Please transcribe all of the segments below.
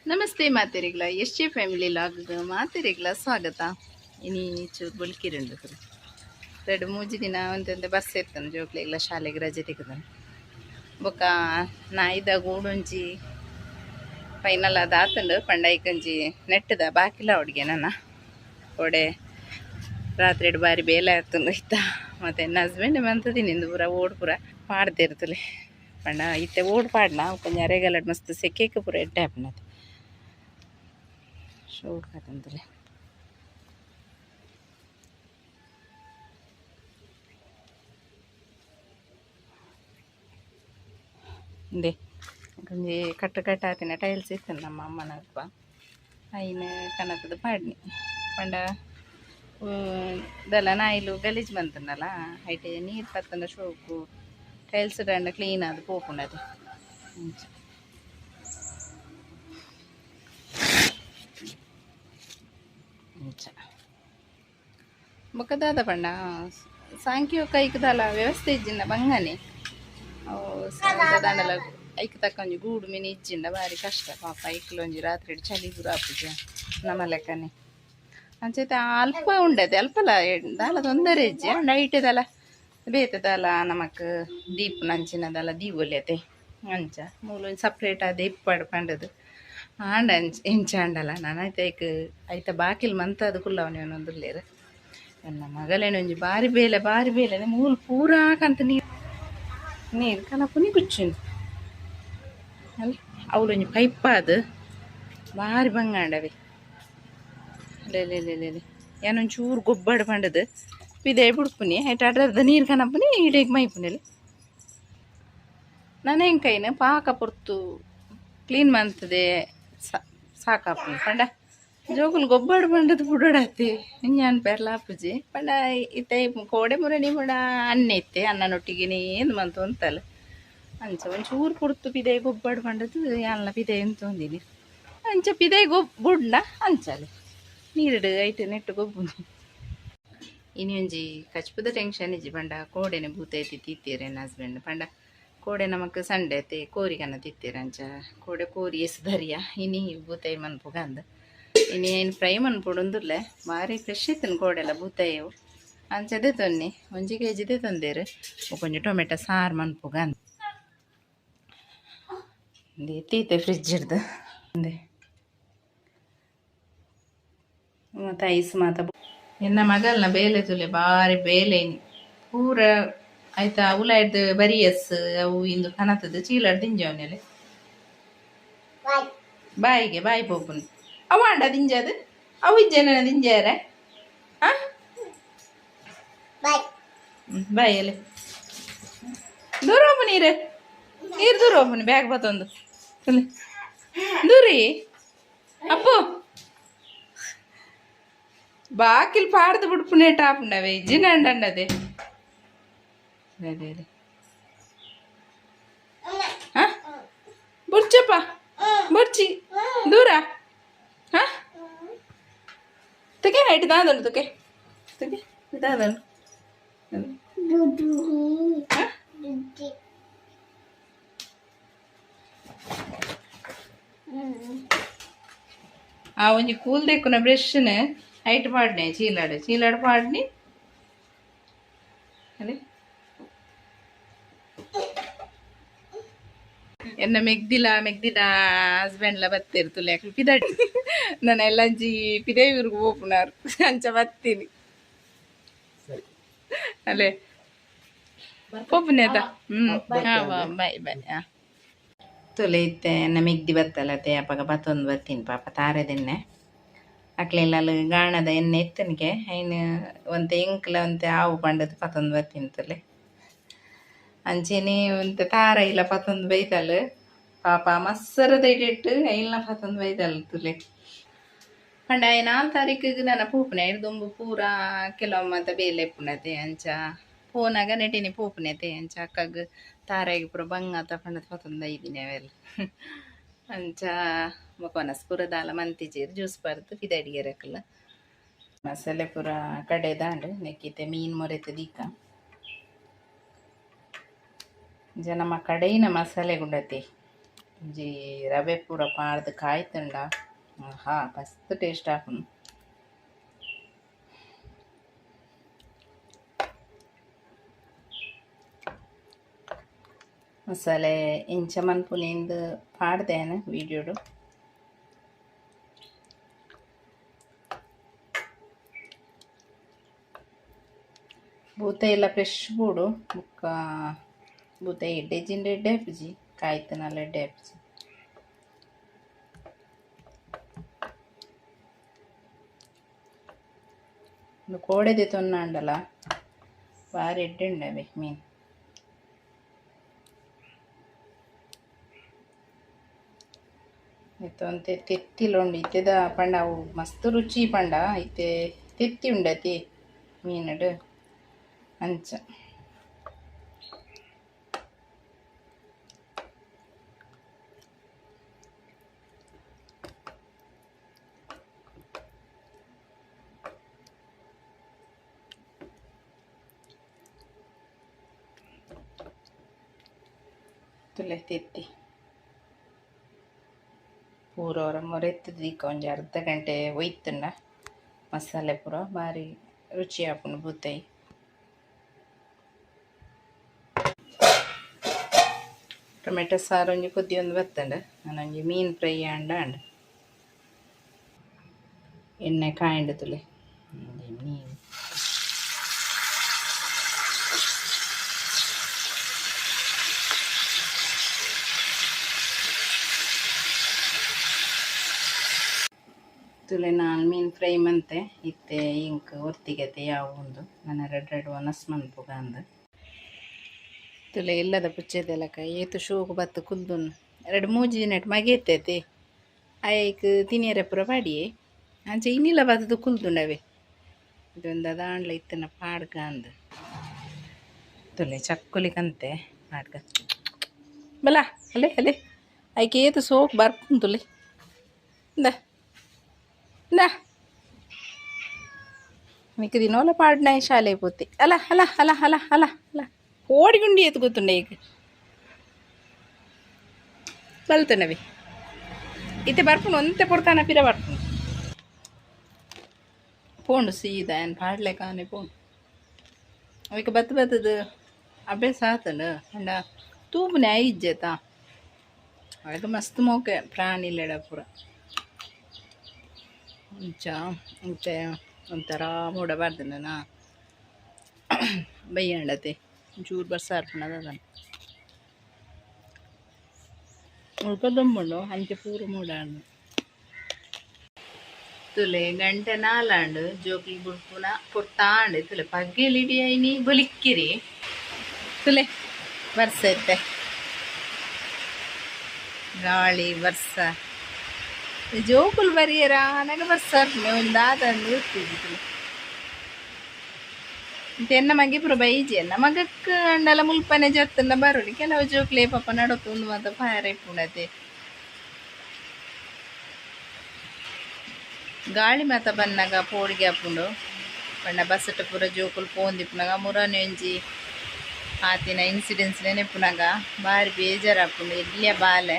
ನಮಸ್ತೆ ಮಾತೆರಿಗ್ಲ S J family vlog ಮಾತೆರಿಗ್ಲ ಸ್ವಾಗತ. ಇನಿ ಚೂರು ಬೊಲ್ಕಿರುಂಡು. ರಡ್ಡ್ ಮೂಜಿ ದಿನ ಒಂತೆ ಬಸ್ ಇತ್ತನು, ಜೋಕ್ಲೆಗ್ಲ ಶಾಲೆಗ್ ರಜೆ ತಿಕ್ಕುದನು. ಬೊಕ್ಕ ನಾಯಿದ ಗೂಡೊಂಜಿ ಫೈನಲ್ ಅದಾತುಂಡು. ಪಂಡ ಐಕೊಂಜಿ ನೆಟ್ಟದ ಬಾಕಿಲ ಹುಡುಗೆ ನನ್ನ ಕೋಡೆ ರಾತ್ರಿ ಬಾರಿ ಬೇಲೆ ಆತುಂಡು ಇತ್ತ. ಮತ್ತೆ ಎನ್ನ ಹಸ್ಬೆಂಡ್ ಮಂತದಿನಿ ಇಂದು ಪೂರ ಓಡ್ ಪೂರ ಪಾಡ್ದಿರ್ತಲೆ. ಪಂಡ ಇತ್ತೆ ಓಡ್ ಪಾಡ್ನ ಕೊಂಚ ಅರೆಗಲಡ್ ಮಸ್ತ್ ಸೆಕೆಕ್ ಪೂರ ಎಡ್ಡೆ ಆಪುನತೆ. ಶೋಕ್ ಆತಂತಲೆ. ಇಂದೆ ಒಂಜಿ ಕಟ್ಟು ಕಟ್ಟಾತಿನ ಟೈಲ್ಸ್ ಇತ್ತು ನಮ್ಮ ಅಮ್ಮನ ಅಲ್ಪ, ಐನ್ ಕನತದ ಪಾಡ್ನಿ. ಪಂಡ ದಲ್ಲ ನಾಯಿಲು ಗಲೀಜು ಬಂತಂಡಲ್ಲ, ಐಟೆ ನೀರು ಪತ್ತಂಡ ಶೋಕು ಟೈಲ್ಸ್ ದಂಡ ಕ್ಲೀನ್ ಆದ್ ಪೋಪುಂಡದು. ಅಂಚ ಅಂಚ ಬೊಕ್ಕ ದಾದ ಪಂಡ ಸಾಂಕ್ಯೋ ಕೈಕ್ ದಾಲ ವ್ಯವಸ್ಥೆ ಇಜ್ಜಿಂಡ ಬಂಗನೆ ಅವು ದಾಂಡಲ ಐಕ್ ತಕ್ಕ ಒಂಜಿ ಗೂಡು ಮೀನು ಇಜ್ಜಿಂಡ ಬಾರಿ ಕಷ್ಟ ಪಾಪ. ಐಕ್ಲ ಒಂಜಿ ರಾತ್ರಿ ಚಳಿ ಪೂರ ಆಪುಜ ನಮ್ಮ ಲೆಕ್ಕನೆ. ಅಂಚೈತೆ ಅಲ್ಪ ಉಂಡತೆ, ಅಲ್ಪಲ ದಾಲ ತೊಂದರೆ ಇಜ್ಜಿ. ಅಂಡ ಐಟೆ ದಾಲ ಬೇತೆ ದಾಲ ನಮಕ್ ದೀಪ್ ನಂಚಿನ ದಾಲ ದೀವೊಲ್ಯತೆ. ಅಂಚ ಮೂಲು ಒಂಜಿ ಸಪ್ರೇಟ್ ಆದ್ ಇಪ್ಪಡ್ ಪಂಡದು ಆಂಡ ಅಂಚ ಎಂಚ ಆಂಡಲ ನನ ಐತೆ ಐಕ್ ಐತ ಬಾಕಿಲ್ ಮಂತಾದ್ ಕುಲ್ಲವನೆ ಒಂದುಲ್ಲೆರ್. ಎನ್ನ ಮಗಲೇನ ಒಂಜಿ ಬಾರಿ ಬೇಲೆ ಬಾರಿ ಬೇಲೆ. ಮೂಲು ಪೂರಾ ಕಂತ ನೀರು ನೀರು ಕನಪುನಿ ಕುಚ್ಚುನಿ ಅಲ್ಲ. ಅವ್ಲೊಂಜಿ ಪೈಪಾದ್ ಬಾರಿ ಬಂಗಾಂಡವೆ. ಲೇ ಲೇ ಲೇ ಲೇ ಯಾನೊಂಚೂರು ಗೊಬ್ಬಡ್ ಪಂಡದು ಪಿದೈ ಬುಡ್ಪುನಿ, ಐಟ್ ಅರ್ಧ ನೀರು ಕನಪುನಿ, ಇಡೆಗ್ ಮೈಪುನಿಲೆ. ನನ ಎಂಕೈನ್ ಪಾಕ ಪೊರ್ತು ಕ್ಲೀನ್ ಮಂತದೆ ಸಾಕಾಪುನಿ. ಪಂಡ ಜೋಕುಲು ಗೊಬ್ಬಡ್ ಪಂಡದು ಬುಡೊಡಾತೆ ಇಂಜಾನ್ ಪೆರ್ಲ ಆಪುಜಿ. ಪಂಡ ಇತ್ತೆ ಕೋಡೆ ಮುರಣಿ ಪಂಡ ಅನ್ನ ಇತ್ತೆ ಅನ್ನನೊಟ್ಟಿಗೆನೇ ಮಂತ ಉಂತಲ್. ಅಂಚ ಒಂಚೂರು ಪೊರ್ತು ಪಿದೈ ಗೊಬ್ಬಡ್ ಪಂಡದು ಯಾನ್ಲ ಪಿದೈ ಉಂತೊಂದಿನಿ. ಅಂಚ ಪಿದೈ ಗೊಬ್ ಬುಡ್ಂಡ ಅಂಚಲೆ ನೀರುಡು ಐಟ್ ನೆಟ್ಟು ಗೊಬ್ಬುನಿ. ಇನಿ ಒಂಜಿ ಕಚ್ಪುದ ಟೆನ್ಷನ್ ಇಜ್ಜಿ. ಪಂಡ ಕೋಡೆನೆ ಬೂತೈತಿ ತಿತ್ತೀರ್ ಎನ್ನ ಹಸ್ಬೆಂಡ್. ಪಂಡ ಕೋಡೆ ನಮಕ್ ಸಂಡೆ ಅತ್ತೆ, ಕೋರಿ ಕನ ತಿತ್ತೀರ್. ಅಂಚ ಕೋಡೆ ಕೋರಿ ಎಸ್ದರಿಯ ಇನಿ ಬೂತೈ ಮನ್ಪುಗಂದ್. ಇನಿ ಐನ್ ಫ್ರೈ ಮನ್ಪೊಡುಂದುಲ್ಲೆ. ಬಾರಿ ಫ್ರೆಶ್ ಇತ್ತುಂಡು ಕೋಡೆಲ ಬೂತೈವು. ಅಂಚದೆ ತೊನ್ನಿ ಒಂಜಿ ಕೆ ಜಿ ತಂದೇರು. ಒಂಜಿ ಟೊಮೆಟೊ ಸಾರು ಮನ್ಪುಗಂದ್. ಎತ್ತೀತೆ ಫ್ರಿಜ್ ಹಿಡ್ದು ಅಂದೆ ಮತ್ತೆ ಐಸ್ ಮಾತ. ಎನ್ನ ಮಗಲ್ನ ಬೇಲೆ ತುಲೆ ಬಾರಿ ಬೇಲೆ ಇನಿ ಪೂರ ಆಯ್ತಾ. ಉಲಾಯ್ದು ಬರಿಯಸ್ ಅವು ಇಂದು ಕನತದ ಚೀಲಡ್ ದಿಂಜವನೆಲೆ ಬಾಯಿಗೆ ಬಾಯಿ ಪೋಪುನು. ಅವು ಅಂಡ ದಿಂಜದು ಅವು ಇಜ್ಜೆನ ದಿಂಜಾರೆ. ಬಾಯ್ ಅಲೆ ದೂರ ಹೋಗು, ನೀರು ನೀರು ದೂರ ಹೋಗುನಿ. ಬ್ಯಾಗ್ ಬತ್ತೊಂದು ತುಲೆ ದೂರಿ ಅಪ್ಪು. ಬಾಕಿಲ್ ಪಾಡ್ದು ಬಿಡ್ಪುನೆ ಟಾಪುಂಡವೆ ಇಜ್ಜಿನ ಅಂಡಂಡದೆ. ಅದೇ ಅದೇ ಹಾ ಬುರ್ಚಪ್ಪ ಬುರ್ಚಿ ದೂರ. ಹಾ ತುಕೆ ಹೈಟ್ ದಾದನು ತುಕೆ ತುಕೆ ದಾದನು. ಆ ಒಂಜಿ ಕೂಲ್ ದೆಕ್ಕುನ ಬ್ರಷ್ನ ಹೈಟ್ ಪಾಡ್ನೆ ಚೀಲಾಡ್ ಚೀಲಾಡ್ ಪಾಡ್ನಿ. ಅದೇ ಎನ್ನ ಮೆಗ್ದಿಲ ಮೆಗ್ದಿನ ಹಸ್ಬೆಂಡ್ಲ ಬತ್ತೆರ್ ತುಲೆ ಅಕ್ಲು ಪಿದಡಿ ನನ್ನ ಎಲ್ಲಂಜಿ ಪಿದೈಊರ್ಗು ಪೋಪುನಾರ್. ಅಂಚ ಬತ್ತೀನಿ ಅಲ್ಲೇ ಪೋಪುನೆ ಅದ. ಹಾ ಬಾಯ್ ಬಾಯ್. ಹಾ ತುಲೆ ಇತ್ತೆ ಎನ್ನ ಮೆಗ್ದಿ ಬತ್ತಲ್ಲ ಅತ್ತೆ, ಅಪಗ ಬತ್ತೊಂದು ಬತ್ತೀನಿ. ಪಾಪ ತಾರೆದೆನ್ನೆ ಅಕ್ಲೆಲ್ಲ ಅಲ್ಲಿ ಗಾಣದ ಎಣ್ಣೆ ಇತ್ತನಿಗೆ ಐನ್ ಒಂತೆ ಎಂಕ್ಲ ಒಂತೆ ಆವು ಪಂಡದು ಪತ್ತೊಂದು ಬತ್ತೀನಿ ತುಲೆ. ಅಂಚೆನೆ ಒಂತೆ ತಾರ ಇಲ್ಲ ಪತ್ತೊಂದು ಬೈತಲ್. ಪಾಪ ಮಸ್ಸರದ ಇಟ್ಟು ಐಲ್ನ ಪತ್ತೊಂದು ಬೈತಲ್ ತುಲೆ. ಪಂಡ 4 ತಾರೀಕಿಗೆ ನನ್ನ ಪೋಪುನೆ ದುಂಬು ಪೂರ ಕೆಲವು ಮಾತ ಬೇಲೆ ಇಪ್ಪುನತೆ. ಅಂಚ ಪೋನಾಗ ನೆಟಿನಿ ಪೋಪುನೆತೆ. ಅಂಚ ಅಕ್ಕಗ್ ತಾರಾಯಿಗ್ ಪೂರ ಬಂಗಾತ ಪಂಡದು ಪತ್ತೊಂದು ಐದಿನಿ ಅವೆಲ್ಲ. ಅಂಚ ಬೊಕ ವನಸ್ ಪೂರ ದಾಲ ಮಂತಿಜೆರ್, ಜ್ಯೂಸ್ ಪರ್ದು ಪಿದಡಿಗೆರಕಲ್ಲ. ಮಸಾಲೆ ಪೂರ ಕಡೆದಾಂಡ್ ನೆಕ್ಕಿತೆ ಮೀನ್ ಮೊರೆತ ದೀಕ ಜನ ನಮ್ಮ ಕಡೆಯಿನ ಮಸಾಲೆ ಗುಂಡತಿ. ಒಂಜಿ ರವೆ ಪೂರ ಪಾಡ್ದ್ ಕಾಯ್ತುಂಡ ಹಾ ಮಸ್ತ್ ಟೇಸ್ಟ್ ಆಪುಂಡು. ಮಸಾಲೆ ಇಂಚ ಮನ್ಪುನಿಂದ್ ಪಾಡ್ದೇನ ವಿಡಿಯೋಡು. ಬೂತ ಎಲ್ಲ ಫ್ರೆಶ್ ಬೋಡು ಬೊಕ್ಕ ಬೂತ ಎಡ್ಡೆ ಜಿಂಡ ಎಡ್ಡೆ ಆಪುಜಿ ಕಾಯ್ತನಲ್ಲ ಎಡ್ಡೆ ಆಪುಜಿ. ಉಂದು ಕೋಡೆ ದೆತೊನ್ನಾಂಡಲ ಬಾರಿ ಎಡ್ಡೆ ಉಂಡವೆ ಮೀನ್. ಇತ್ತೊಂತೆ ತೆತ್ತಿಲ ಉಂಡು ಇತ್ತೆದ ಪಂಡ ಅವು ಮಸ್ತ್ ರುಚಿ ಪಂಡ ಇತ್ತೆ ತೆತ್ತಿ ಉಂಡತಿ ಮೀನುಡು ಅಂಚ. ತುಲೆ ತೆತ್ತಿ ಪೂರ ಒರ ಮೊರೆತ್ತುದೀಕ ಒಂಜಿ ಅರ್ಧ ಗಂಟೆ ಒಯ್ತುಂಡ ಮಸಾಲೆ ಪೂರ ಬಾರಿ ರುಚಿ ಆಪುಂಡು ಬೂತಾಯಿ. ಟೊಮೆಟೊ ಸಾರು ಒಂಜಿ ಕೊದ್ದಿ ಒಂದು ಬತ್ತಂಡು ನಾನೊಂಜಿ ಮೀನು ಫ್ರೈ ಆಂಡ ಆಂಡ್ ಎಣ್ಣೆ ಕಾಯಿಂಡು ತುಲೆ ಒಂಜಿ ಮೀನು ತುಲೆ ನಾಲ್ ಮೀನು ಫ್ರೈ ಮಂತೆ ಇತ್ತೆ ಇಂಕ್ ಒತ್ತಿಗೆತೆ ಯಾವ ಉಂದು ನನ್ನ ರೆಡ್ ರೆಡ್ ಒನಸ್ ಮನ್ಪುಗ ಅಂದ್. ತುಲೆ ಇಲ್ಲದ ಪುಚ್ಚೆದೆಲಕ ಏತು ಶೋಕು ಬತ್ತು ಕುಲ್ದುನ್ ಎರಡು ಮೂಜಿ ದಿನಟ್ ಮಗೆತ್ತೈತೆ ಐಕ್ ತಿನಿಯರೆ ಪೂರ ಪಾಡಿಯೆ ಅಂಚ ಇನ್ನಿಲ್ಲ ಬತ್ತದು ಕುಲ್ದುಂಡವೆ ಇದೊಂದು ಅದಾಂಡ್ಲ ಇತ್ತನ ಪಾಡ್ಗ ಅಂದ್. ತುಲೆ ಚಕ್ಕುಲಿ ಕಂತೆ ಪಾಡ್ಗ ಬಲ ಅಲೆ ಅಲೆ ಐಕ್ ಏತು ಸೋಕು ಬರ್ಪುಂಡು ತುಲೆ ಇಂದ ಇಂದ మీకు ದಿನೋಲ ಪಾಡ್ನಾಯಿ ಶಾಲೆ ಪೋತೆ ಅಲ್ಲ ಅಲ್ಲ ಅಲ್ಲ ಅಲ್ಲ ಅಲ್ಲ ಅಲ್ಲ ಕೋಡಿಗುಂಡಿ ಎತ್ತು ಗೊತ್ತುಂಡೆ ಈಗ ಬಲ್ತನವಿ ಇತ್ತೆ ಬರ್ಪುಂಡು ಒಂತೆ ಪೊರ್ತಾನ ಪಿರ ಬರ್ಪುಂಡು ಪೋಂಡು ಸೀದಾ ಏನು ಪಾಡ್ಲೆಕಾನೆ ಪೋಂಡು ಅವಿಕ ಬತ್ತು ಬತ್ತದ ಅಭ್ಯಾಸ ಆತಂಡು ಅಂಡ ತೂಪುನೆ ಐಜ್ಜೇತ ಅವಾಗ ಮಸ್ತ್ ಮೋಕೆ ಪ್ರಾಣಿ ಇಲ್ಲೆಡ ಪೂರ ಅಂಚ ಇಂಚ ಒಂಥರ ಮೋಡ ಬಾರ್ದನ ಬಯ್ಯಾಂಡತೆ ಒಂಚೂರು ಬರ್ಸ ಆರ್ಪುಂಡು ಅದನ್ನು ಮುಲ್ಪ ದೊಂಬುಂಡು ಅಂಚೆ ಪೂರ ಮೋಡ ಆಂಡ್. ತುಲೆ ಗಂಟೆ ನಾಲಾಂಡು ಜೋಕ್ಲು ಬುಡ್ಪುನ ಪೊರ್ತಾಂಡು ತುಲೆ ಪಗ್ಗೆಲ್ ಇಡಿ ಐನಿ ಬೊಲಿಕ್ಕಿರಿ ತುಲೆ ಬರ್ಸ ಇತ್ತೆ ಗಾಳಿ ಬರ್ಸ ಜೋಕುಲು ಬರಿಯರ ಆನಗ ಬರ್ಸ ಒಂದು ದಾದಂದು ಗೊತ್ತಿದ್ದಿ ತುಲೆ. ಎನ್ನ ಮಗೆ ಪೂರ ಬೈಜಿ ಎನ್ನ ಮಗಕ್ಕೆ ಅಂಡಲ ಮುಲ್ಪನೆ ಜತ್ತನ್ನ ಬರೋಡಿ ಕೆಲವು ಜೋಕ್ಲೆ ಪಾಪ ನಡತು ಒಂದು ಮಾತ ಫಾಯರ್ ಇಪ್ಪುಂಡತೆ. ಗಾಳಿ ಮಾತ ಬನ್ನಗ ಪೋಡಿಗೆ ಆಪುಂಡು ಪಂಡ ಬಸ್ಸಟ ಪೂರ ಜೋಕುಲು ಪೋಂದಿಪ್ಪುನಗ ಮುರನೆ ಒಂಜಿ ಆತಿನ ಇನ್ಸಿಡೆನ್ಸ್ ನೆನೆಪುನಗ ಬಾರಿ ಬೇಜಾರಾಪುಂಡು ಎಲ್ಯ ಬಾಲೆ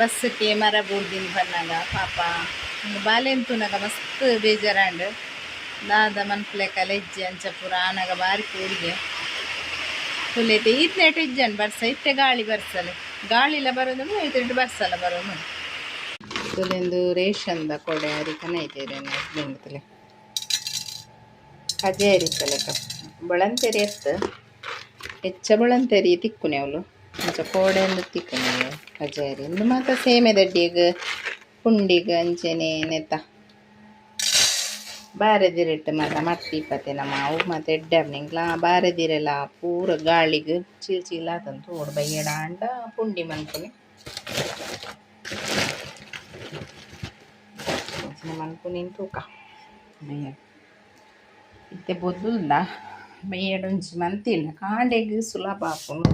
ಬಸ್ಸಕ್ಕೆ ಮರ ಬೂರ್ದಿನ ಬನ್ನಗ ಪಾಪ ಬಾಲೆ ತೂನಗ ಮಸ್ತ್ ಬೇಜಾರಾಂಡ್ ದಾದ ಮನ್ಪುಲೆಕ ಲೆಜ್ಜೆ ಅಂಚ ಪೂರ ಆನಗ ಬಾರಿ ಪೋಡಿಗೆ ತುಲೆತೆ ಈತ್ನೇಟ ಇಜ್ಜಂಡ್ ಬರ್ಸ ಇತ್ತೆ ಗಾಳಿ ಬರ್ಸಲೆ ಗಾಳಿಲ ಬರೋದು ಇತ್ತೆ ಬರ್ಸಲ ಬರೋದು. ತುಲೆಂದು ರೇಷನ್ದ ಕೊಡೆ ಅರಿಕನ ಐತೇರೆ ಹಸ್ಬೆಂಡ್ ತುಲೆ ಕಜೆ ಅರಿತಲೆಕ ಬೊಳಂತೆರಿ ಎತ್ತು ಹೆಚ್ಚ ಬೊಳಂತೆರಿ ತಿಕ್ಕುನೆ ಅವಳು ಅಂಚ ಕೋಡೆ ಅಂದ್ ತಿಕ್ಕುನೆ ಕಜೆ ಅರಿ ಇಂದು ಮಾತ ಸೇಮೆ ದಡ್ಡಿಗ್ ಪುಂಡಿಗ್ ಅಂಚೆನೆ ನೆತ್ತ ಬಾರೆದಿರಿಟ್ಟು ಮಾತ ಮರ್ತಿ ನಮ್ಮ ಅವು ಮಾತ ಎಡ್ಡೆ ಆಪುಂಡು ಬಾರೆದಿರೆಲ ಪೂರ ಗಾಳಿಗ್ ಚೀಲ್ ಚೀಲ ಆತಂದು ತೋಡು ಬಯ್ಯಡ ಆಂಡ ಪುಂಡಿ ಮನ್ಪುನೆ ಅಂಚಿನ ಮನ್ಪುನಿನ್ ತೂಕ ಬಯ್ಯ ಇತ್ತೆ ಬೊದ್ದುಲ್ಲ ಬಯ್ಯಡ ಒಂಜಿ ಮಂತಿಲ್ಲ ಕಾಂಡೆಗ್ ಸುಲಭ ಆಪುಂಡು.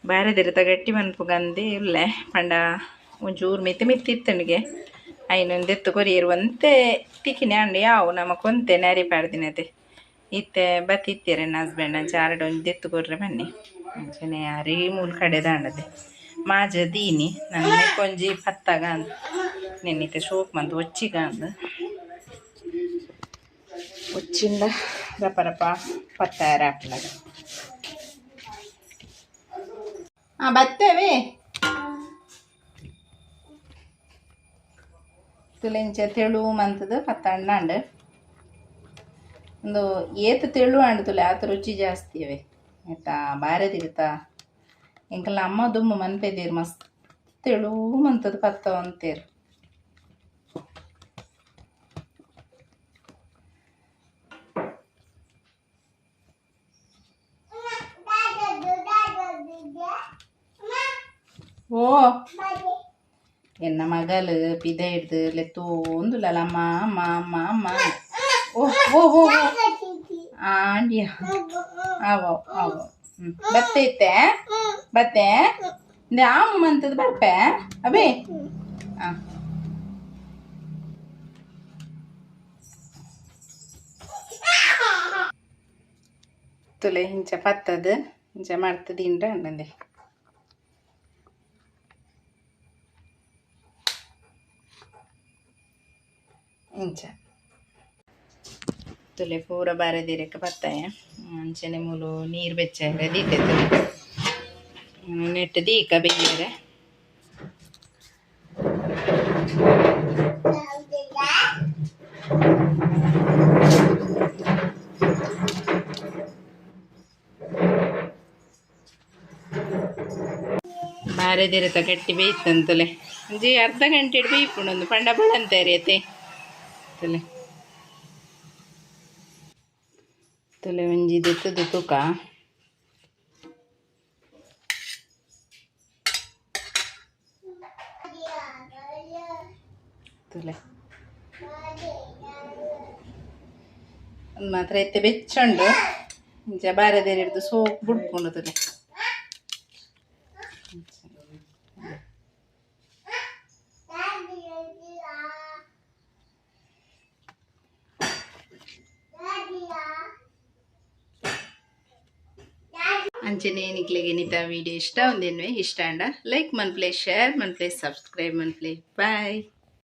ಬಾರೆದಿರಿತ ಗಟ್ಟಿ ಮನ್ಪುಗಂದೇ ಉಲ್ಲೆ ಪಂಡ ಒಂಚೂರು ಮಿತಿ ಮಿತ್ತಿ ಇತ್ತುಂಡಿಗೆ ಐನೊಂದು ಎತ್ತು ಕೊರಿಯರು ಒಂತೆ ತಿಕ್ಕಿನೆ ಅಂಡು ಯಾವು ನಮಕ್ ಒಂತೆ ನರಿ ಪಾಡ್ದಿನತೆ ಇತ್ತೆ ಬತ್ತಿತ್ತೆರ್ ಎನ್ನ ಹಸ್ಬೆಂಡ್ ಅಂಚ ಆರಡ ಒಂಜಿ ದೆತ್ತು ಕೊರ್ರೆ ಬನ್ನಿ. ಅಂಚನೆ ಅರಿ ಮೂಲು ಕಡೆದಾಂಡದೆ ಮಾಜ ದೀನಿ ನನ್ ಒಂಜಿ ಪತ್ತಾಗ ನೆನ್ನಿತ್ತೆ ಶೋಕ್ ಮಂತ್ ಒಚ್ಚಿಗ ಅಂದ್ ಒಚ್ಚಿಂಡ ರಪ ರಪ ಪತ್ತಾಯರ ಆಪುಂಡು. ಆ ಬತ್ತೇವೆ ತುಲೆಂಚ ತೆಳು ಮಂತದ ಪತ್ತಣ್ಣಾಂಡ್ ಒಂದು ಏತ್ ತೆಳು ಆಂಡ್ ತುಲೆ ಆತ ರುಚಿ ಜಾಸ್ತಿ ಅವೆ ಆಯ್ತಾ ಬಾರೆ ತಿರುತ ಎಂಕಲ್ನ ಅಮ್ಮ ದುಮ್ಮು ಮನ್ಪೆದೀರ್ ಮಸ್ತ್ ತೆಳು ಮಂತದ ಪತ್ತ ಅಂತೇರ್. ಓ ಎನ್ನ ಮಗಲ್ ಪಿದೈಡ್ದು ಲೆತ್ತೋಂದುಲ್ಲಲ ಅಮ್ಮ ಅಮ್ಮ ಅಮ್ಮ ಅಮ್ಮ. ಓ ಓ ಓ ಆಂಡಿಯ ಆವೋ ಆವೋ ಬತ್ತೆ ಇತ್ತೆ ಬತ್ತೆ ಇಂದೆ ಆಮು ಮಂತದ ಬರ್ಪೆ ಅಬೇ. ಆ ತುಲೆ ಇಂಚ ಪತ್ತದ ಇಂಚ ಮಡ್ತ್ ದಿಂಡ ಅಂಡಂದೆ. ಇಂಚ ತುಲೆ ಪೂರ ಬಾರೆದಿರಕ್ಕೆ ಪತ್ತಾಯ ಅಂಚನೆ ಮೂಲು ನೀರು ಬೆಚ್ಚಾರೆ ದೀತೆ ತುಲೆ ನೆಟ್ ದೀಕ ಬೇಯರೆ. ಬಾರೆದಿರತ ಗಟ್ಟಿ ಬೇಯ್ತಂತಲೆ ಒಂಜಿ ಅರ್ಧ ಗಂಟೆ ಬೇಯ್ಪುಂಡು ಒಂದು ಪಂಡ ಬಳಂತೇರಿ ಅತೆ ತುಲೆ ತುಲೆ ಒಂಜಿ ದೆತ್ತುದು ತೂಕ ತುಲೆ ಒಂದು ಮಾತ್ರ ಇತ್ತೆ ಬೆಚ್ಚುಂಡು ಇಂಚ ಬಾರೆದೇರಿ ಹಿಡ್ದು ಸೋಕ್ ಬುಡ್ಪುಂಡು ತುಲೆ. ಅಂಚನೆ ನಿಕ್ಲೆಗೆ ನಿತ ವಿಡಿಯೋ ಇಷ್ಟ ಒಂದೇನ್ವೆ ಇಷ್ಟ ಅಂಡ ಲೈಕ್ ಮನ್ಪ್ಲೆ ಶೇರ್ ಮನ್ಪ್ಲೆ ಸಬ್ಸ್ಕ್ರೈಬ್ ಮನ್ಪ್ಲೆ. ಬಾಯ್.